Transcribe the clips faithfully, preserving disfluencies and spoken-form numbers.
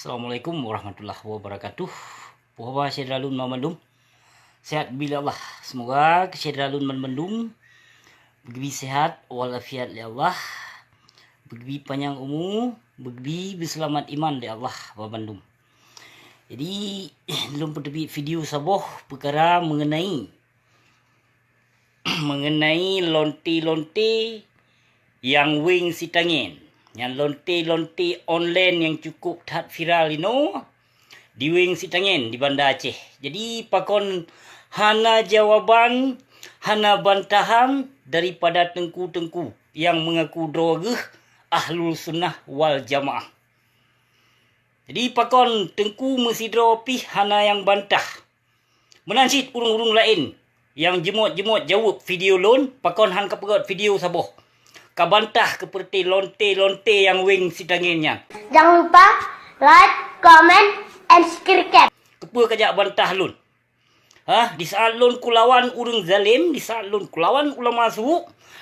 Assalamualaikum warahmatullahi wabarakatuh. Puhaba syedara lôn banmandum. Sehat bila Allah. Semoga keu syedara lôn banmandum beugeubi sehat walafiat lé Allah. Beugeubi panyang umu, beugeubi beuseulamat iman lé Allah banmandum. Jadi, lôn peuteubiet video saboh peukara mengenai mengenai lonte-lonte nyang weng sitangen. Nyan lonte-lonte online nyang cukup that viral inoe di weng sitangen di Banda Aceh. Jadi, pakon hana jawaban, hana bantahan daripada teungku-teungku nyang mengaku droe geuh Ahlul Sunnah wal Jamaah. Jadi, pakon teungku meusidroe pih hana nyang bantah? Meunan cit ureuëng-ureuëng laén nyang jimot-jimot jaweueb video lôn, pakon han kapeugét video saboh, kabantah keu peureuté lonte-lonte nyang weng sitangen nyan. Jangan lupa like, comment, and subscribe. Keupeue kajak bantah lôn? Hah, di saat lôn kulawan ureuëng zalem, di saat lôn kulawan ulama su,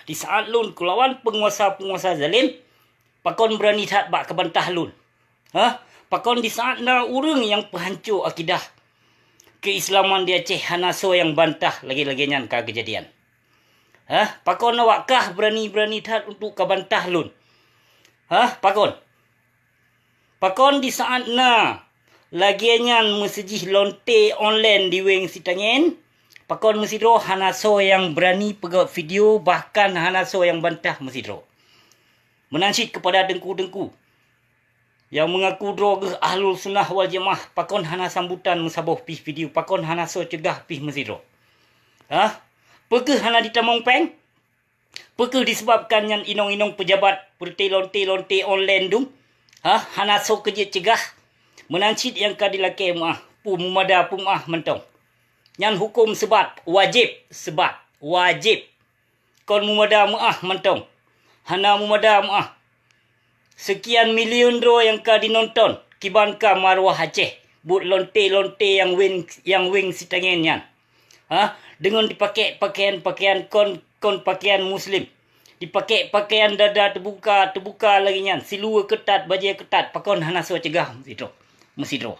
di saat lôn kulawan peunguasa-peunguasa zalem, pakon beurani that bak kabantah lôn? Hah? Pakon di saat na ureuëng nyang peuhanco akidah keuislaman di Aceh hana soe nyang bantah lagée-lagée nyan ka keujadian? Hah? Pakon awak kah beurani-beurani that untuk kabantah lôn? Hah? Pakon? Pakon di saat na lagée nyan meuseujih lonte online di weng sitangen, pakon meusidroe hana soe nyang beurani peugét video, bahkan hana soe nyang bantah meusidroe? Meunan cit keupada teungku-teungku nyang meungaku droe geuh Ahlul Sunnah wal Jamaah, pakon hana sambutan meusaboh pih video, pakon hana soe cegah pih meusidroe? Hah? Peu kheueh hana jitamong péng? Peu kheueh disebabkan nyan inong-inong peujabat peureuté lonte-lonte online dum? Hah? Hana soe keujeuet cegah? Meunan cit nyang ka jilakée meuáh, peue mumada peumeuáh mantong. Nyan huköm seubat, wajéb seubat, wajéb. Kon mumada meuáh mantong. Hana mumada meuáh. Seukian milyun droe nyang ka jinonton, kiban ka maruah Aceh, buet lonte-lonte nyang weng, nyang weng sitangen nyan. Hah? Deungon jipakék pakaian-pakaian kon, kon pakaian muslim. Jipakék pakaian dada teubuka, teubuka lagée nyan, siluweue keutat, bajée keutat, pakon hana soe cegah meusidroe? Meusidroe.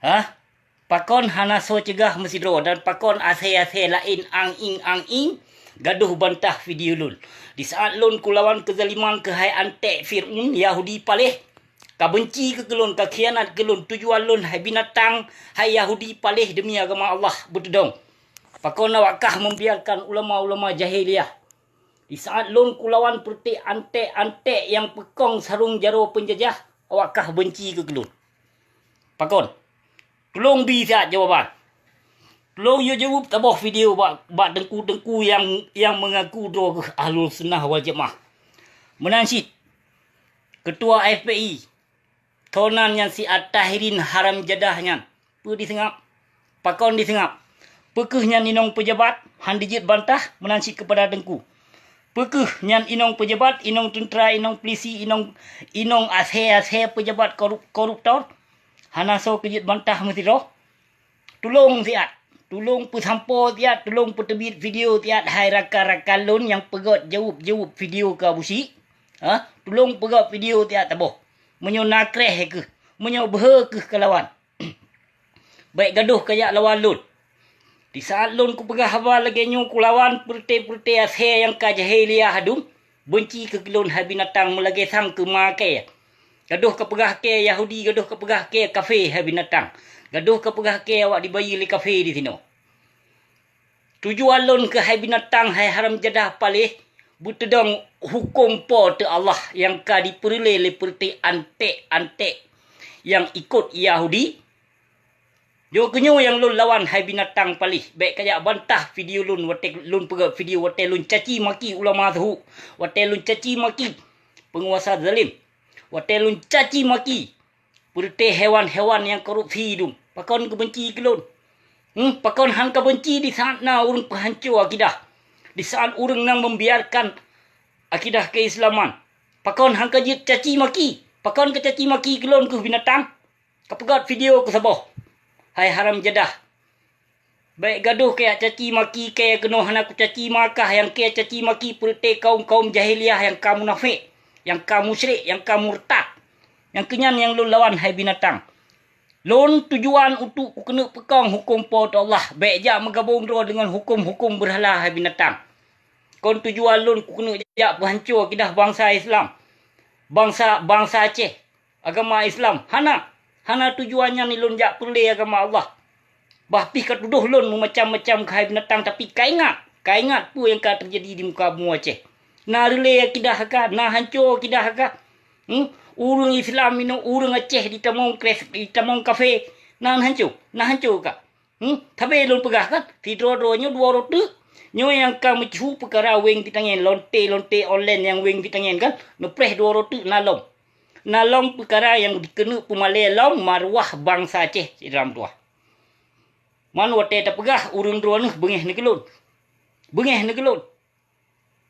Hah? Pakon hana soe cegah meusidroe dan pakon asée-asée laén ang-ing-ang-ing gadoh bantah video lôn? Di saat lôn kulawan keuzaliman keuhai anték Fir'aun, Yahudi paléh, ka beunci keu lôn, ka khianat keu lôn, tujuan lôn hai binatang, hai Yahudi paléh deumi agama Allah beuteudong. Pakon awak kah membiarkan ulama-ulama jahiliyah? Di saat lôn kulawan peureuté anték-anték nyang peukong sarong jaroe peunjajah, awak kah beunci keu lôn. Pakon? Tulông bi siat jawaban. Tulông yue jaweueb saboh video bak, bak teungku-teungku nyang, nyang meungaku droe geuh Ahlul Sunnah wal Jamaah. Meunan cit, Keutua F P I, Tonan nyan si At-Tahirin haram jadah nyan, peue diseungab? Pakon diseungab? Peu kheueh nyan inong peujabat han dijeuet bantah meunan cit keupada teungku? Peu kheueh nyan inong peujabat, inong teuntra, inong peulisi, inong, inong asée-asée peujabat korup-, koruptor? Hana soe keujeuet bantah meusidroe? Tulông siat, tulông peusampoe siat, tulông peuteubiet video siat hai rakan-rakan lôn nyang peugét jaweueb-jaweueb video keu Abusyik. Ha? Tulông peugét video siat saboh. Meunyoe na kréh kheueh, meunyoe beuhe kheueh kalawan. Bék gadoh kajak lawan lôn. Di saat lôn kupeugah haba lagée nyoe kulawan peureuté-peureuté asée nyang ka jahiliyah dum, beunci keu lôn hai binatang meulagée sang keu ma kée. Gadoh kapeugah kée Yahudi, gadoh kapeugah kée kafé hai binatang. Gadoh kapeugah kée awak dibayeue lé kafé disinoe. Tujuan lôn keuhai binatang hai haram jadah paléh beuteudong huköm Po teu Allah nyang ka jipeureulée lé peureuté anték-anték nyang ikot Yahudi. Nyoe keunyoe nyang lôn lawan hai binatang paléh, bék kajak bantah video lôn watée lôn peugét video watée lôn caci maki ulama suhu, watée lôn caci maki peunguasa zalem, watée lôn caci maki peureuté hewan-hewan nyang korupsi dum. Pakon keubeunci keu lôn? Hmm, pakon han kabeunci di saat na ureuëng peuhanco akidah? Di saat ureuëng nyang membiarkan akidah keuislaman, pakon han kajeuet caci maki? Pakon kacaci maki keu lôn keuh binatang? Kapeugét video keu saboh, hai haram jadah. Bék gadoh kajak caci maki kée keunoe hana kucaci makah nyang kée caci maki peureuté kaum-kaum jahiliyah nyang ka munafék, nyang ka musyrik, nyang ka murtad. Nyang keunyan nyang lôn lawan hai binatang. Lôn tujuan untuk kukeuneuk peukong huköm Po teu Allah, bék jak meugabong droe deungon huköm-huköm beurhala hai binatang. Kon tujuan lôn kukeuneuk jak peuhanco akidah bansa Islam, bansa, bansa Aceh, agama Islam. Hana, hana tujuan nyan lôn jak peureulée agama Allah. Bah pih ka tudoh lôn meumacam-macam keuhai binatang, tapi ka ingat, ka ingat peue nyang ka teujadi di muka bumoe Aceh. Na reulée akidah ka, na hanco akidah ka. Hmm? Ureuëng Islam inoe, ureuëng Aceh ditamong Kris-, ditamong kafé, na hanco, na hanco ka. Hmm? Sabé lôn peugah kan, sidroe-droe nyoe dua uroe teuk. Nyoe nyang ka meucue peukara weng pitangen, lonte-lonte online nyang weng pitangen kan, neupreh dua uroe teuk na lom. Na lom peukara nyang dikeuneuk peumalée lom maruah bansa Aceh, syedara meutuwah. Man watée tapeugah ureuëng droeneuh beungéh neugeulon. Beungéh neugeulon.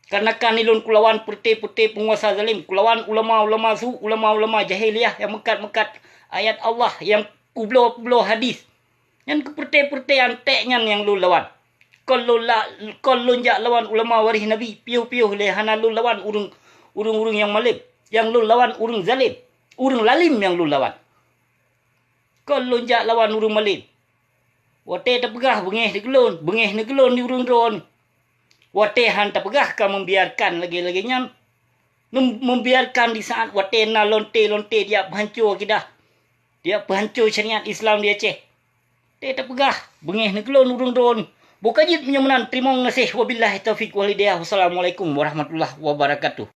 Kareuna kan ilôn kulawan peureute-peureute peunguasa zalim, kulawan ulama-ulama su, ulama-ulama jahiliyah nyang meukat-meukat ayat Allah, nyang kubloe-kubloe hadis. Nyan keu peureute-peureute anték nyan nyang lôn lawan. Kon lôn la-, kon lôn jak lawan ulama waréh Nabi, piôh-piôh lé hana lôn lawan ureuëng, ureuëng-ureuëng nyang malém. Nyang lôn lawan ureuëng zalim, ureuëng lalim nyang lôn lawan. Kon lôn jak lawan ureuëng malém. Watée tapeugah beungéh neugeulon, beungéh neugeulon di ureuëng droeneuh. Watée han tapeugah ka membiarkan lagée-lagée nyan. Mem-, membiarkan di saat watée na lonte-lonte dijak peuhanco akidah, dijak peuhanco syariat Islam di Aceh. Watée tapeugah beungéh neugeulon ureuëng droeneuh. Boh ka jeuet meunyoe meunan, teurimong gaséh. Wabillahi taufiq wal hidayah. Wassalamualaikum warahmatullahi wabarakatuh.